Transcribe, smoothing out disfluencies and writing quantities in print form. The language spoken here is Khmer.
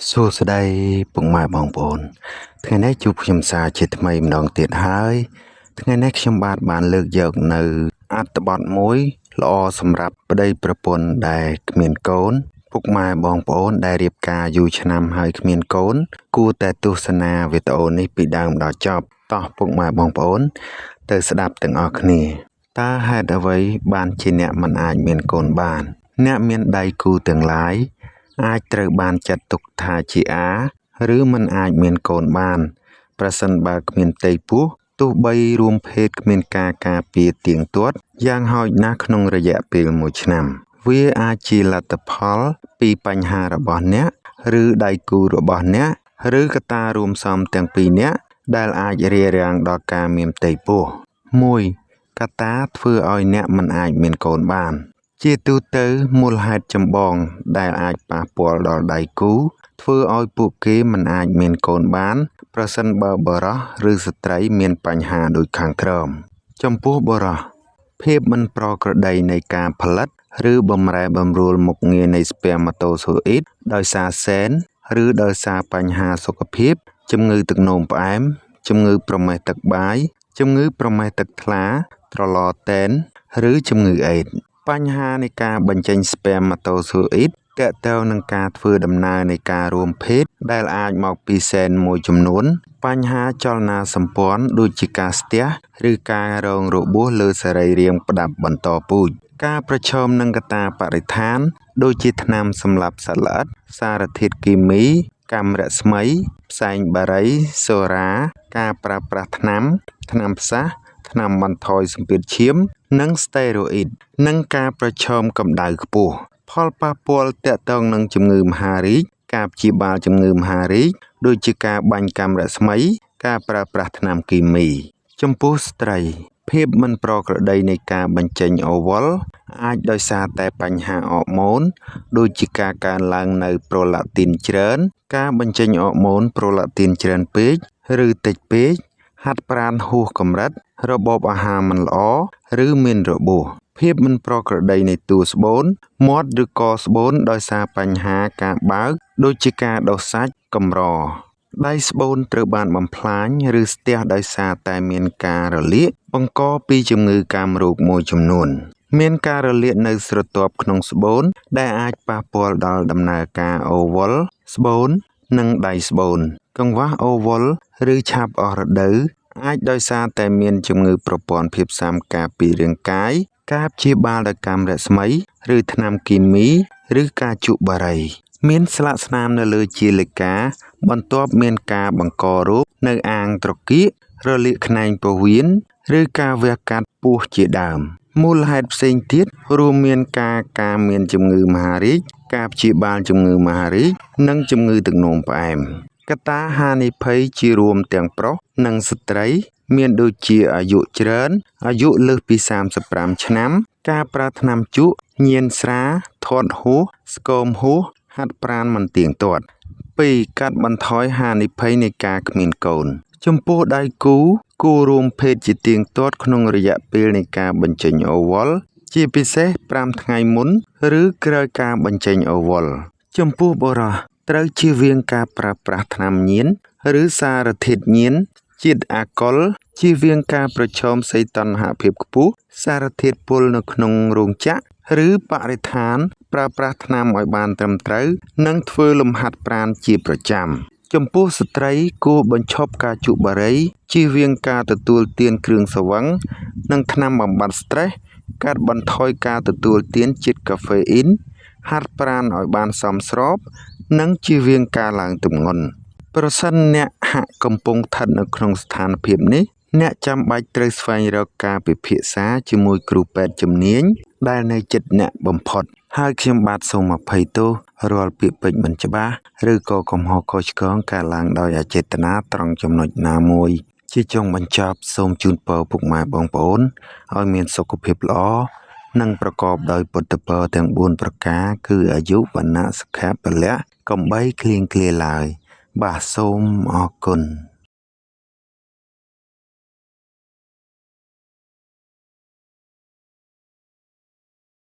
សួស្តីពុកម៉ែបងប្អូនថ្ងៃនេះជួបខ្ញុំសាជាថ្មីម្ដងទៀតហើយថ្ងៃនេះខ្ញុំបាទបានលើកយកនៅអត្ថបទមួយល្អសម្រាប់ប្តីប្រពន្ធដែលគ្មានកូនពុកម៉ែបងប្អូនដែលរៀបការយូរឆ្នាំហើយគ្មានកូនគួរតែទស្សនាវីដេអូនេះពីដើមដល់ចប់តោះពុកម៉ែបងប្អូនទៅស្ដាប់ទាំងអស់គ្នាតើហេតុអ្វីបានជាអ្នកមិនអាចមានកូនបានអ្នកមានដៃគូទាំងឡាយអាចត្រូវបានចាត់ទុកថាជាអាឬមិនអាចមានកូនបានប្រសិនបើគ្មានផ្ទៃពោះទោះបីរួមភេទគ្មានការការពារទៀងទាត់យ៉ាងហោចណាស់ក្នុងរយៈពេល1ឆ្នាំវាអាចជាលទ្ធផលពីបញ្ហារបស់អ្នកឬដៃគូរបស់អ្នកឬកត្តារួមផ្សំទាំងពីរនាក់ដែលអាចរារាំងដល់ការមានផ្ទៃពោះ1កត្តាធ្វើឲ្យអ្នកមិនអាចមានកូនបានជាទូទៅមូលហេតុចម្បងដែលអាចប៉ះពាល់ដល់ដៃគូធ្វើឲ្យពួកគេមិនអាចមានកូនបានប្រសិនបើបុរសឬស្ត្រីមានបញ្ហាដូចខាងក្រោមចំពោះបុរសភាពមិនប្រក្រតីនៃការផលិតឬបំរែបំរួលមុខងារនៃស្ពែម៉ាតូសូអ៊ីតដោយសារសែនឬដោយសារបញ្ហាសុខភាពជំងឺទឹកនោមផ្អែមជំងឺប្រមេះទឹកបាយជំងឺប្រមេះទឹកថ្លាត្រឡតែនឬជំងឺអេដសបញ្ហានៃការបញ្ចេញស្ពែម៉ាតូសូអ៊ីតទាក់ទងនឹងការធ្វើដំណើរនៃការរួមភេទដែលអាចមកពីសែនមួយចំនួនបញ្ហាចលនាសម្ព័ន្ធដូចជាការស្ទះឬការរងរបួសលើសរីរាង្គផ្ដាប់បន្តពូជការប្រឈមនឹងកត្តាបរិស្ថានដូចជាថ្នាំសម្លាប់សត្វល្អិតសារធាតុគីមីកាំរស្មីផ្សែងបារីសូរ៉ាការប្រើប្រាស់ថ្នាំថ្នាំផ្សះថ្នាំបន្ថយសម្ពាធឈាមនិងស្តេរ៉ូអ៊ីតនិងការប្រឈមកម្ដៅខ្ពស់ផលប៉ះពាល់ទាក់ទងនឹងជំងឺមហារីកការព្យាបាលជំងឺមហារីកដូចជាការបាញ់កាំរស្មីការប្រើប្រាស់ថ្នាំគីមីចំពោះស្ត្រីភាពមិនប្រក្រតីនៃការបញ្ចេញអូវុលអាចដោយសារតែបញ្ហាអរម៉ូនដូចជាការកើនឡើងនៅប្រូឡាទីនច្រើនការបញ្ចេញអរម៉ូនប្រូឡាទីនច្រើនពេកឬតិចពេកហាត់ប្រាណហួសកម្រិតរបបអាហារមិនល្អឬមានរបួសភាពមិនប្រក្រតីនៃតួស្បូនមាត់ឬកស្បូនដោយសារបញ្ហាការបើកដូចជាការដុសសាច់កម្រដៃស្បូនត្រូវបានបំផ្លាញឬស្ទះដោយសារតែមានការរលាកបង្កពីជំងឺកាមរោគមួយចំនួនមានការរលាកនៅស្រទាប់ក្នុងស្បូនដែលអាចប៉ះពាល់ដល់ដំណើរការអូវុលស្បូននិងដៃស្បូនកង្វះអូវុលឬឆាប់អស់រដូវអាចដោយសារតែមានជំងឺប្រព័ន្ធភាពស៊ាំការពាររាងកាយការព្យាបាលដោយកាំរស្មីឬថ្នាំគីមីឬការជក់បារីមានស្លាកស្នាមនៅលើជាលិកាបន្ទាប់មានការបង្ករោគនៅអាងត្រគាករលាកខ្នែងពោះវៀនឬការវះកាត់ពោះជាដើមមូលហេតុផ្សេងទៀតរួមមានការមានជំងឺមហារីកការព្យាបាលជំងឺមហារីកនិងជំងឺទឹកនោមផ្អែមកត្តាហានិភ័យជារួមទាំងប្រុសនិងស្ត្រីមានដូចជាអាយុច្រើនអាយុលើសពី35ឆ្នាំការប្រើថ្នាំជក់ញៀនស្រាធាត់ហួសស្គមហួសហាត់ប្រាណមិនទៀងទាត់2កាត់បន្ថយហានិភ័យនៃការគ្មានកូនចំពោះដៃគូគួររួមភេទជាទៀងទាត់ក្នុងរយៈពេលនៃការបញ្ចេញអូវុលជាពិសេស5ថ្ងៃមុនឬក្រោយការបញ្ចេញអូវុលចំពោះបុរសត្រូវជៀសវាងការប្រើប្រាស់ថ្នាំញៀនឬសារធាតុញៀនជាតិអាល់កុលជៀសវាងការប្រឈមសីតុណ្ហភាពខ្ពស់សារធាតុពុលនៅក្នុងរោងចក្រឬបរិស្ថានប្រើប្រាស់ថ្នាំឲ្យបានត្រឹមត្រូវនិងធ្វើលំហាត់ប្រាណជាប្រចាំចំពោះស្ត្រីគួរបញ្ឈប់ការជក់បារីជៀសវាងការទទួលទានគ្រឿងស្រវឹងនិងថ្នាំបំបាត់ស្ត្រេសកាត់បន្ថយការទទួលទានជាតិកាហ្វេអ៊ីនហាត់ប្រាណឲ្យបានសមស្របនិងជៀសវាងការឡើងទម្ងន់ប្រសិនអ្នកហាក់កំពុងស្ថិតនៅក្នុងស្ថានភាពនេះអ្នកចាំបាច់ត្រូវស្វែងរកការពិភាក្សាជាមួយគ្រូពេទ្យជំនាញដែលនៅជិតអ្នកបំផុតហើយខ្ញុំបាទសូមអភ័យទោសរាល់ពាក្យពេចន៍មិនច្បាស់ឬក៏កំហុសខុសឆ្គងកើតឡើងដោយអចេតនាត្រង់ចំណុចណាមួយជាចុងបញ្ចប់សូមជូនពរពុកម៉ែបងប្អូនឲ្យមានសុខភាពល្អនិងប្រកបដោយពុទ្ធពរទាំង4ប្រការគឺអាយុវណ្ណៈសុខៈពលៈកុំបីឃ្លៀងឃ្លាឡើយបាទសូមអរគុណ។